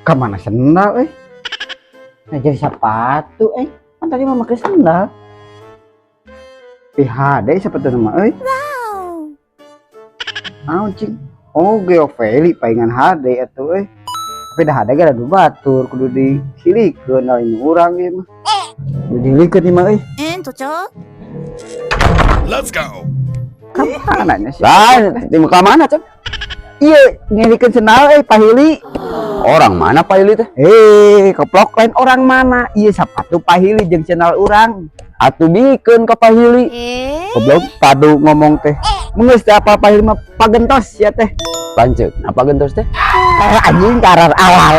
Ka mana sendal eh? Nah, jadi sepatu eh. Kan tadi mah make sendal. PHD sepatu mah euy. Naon cing? Oh, Geoveli paingan HD atuh euy. Tapi dah ada gara batur kudu disilikeun lain urang ieu mah. Kudu dilikeun ieu mah euy. Cocok. Let's go. Ka mana nya sih? Lah, di muka mana, Cep? Iya, ngilikeun sendal euy pahili. Orang mana pahili teh? Eh, keplok, lain orang mana? Iya, sepatu pahili jeung sendal urang. Atuh bikeun ka pahili. Eh, Goblok, padu ngomong teh. Mun geus teh apa pahili mah pagentos ya teh. Lanceuk, apa gentos teh? Eh, anjing karar awal.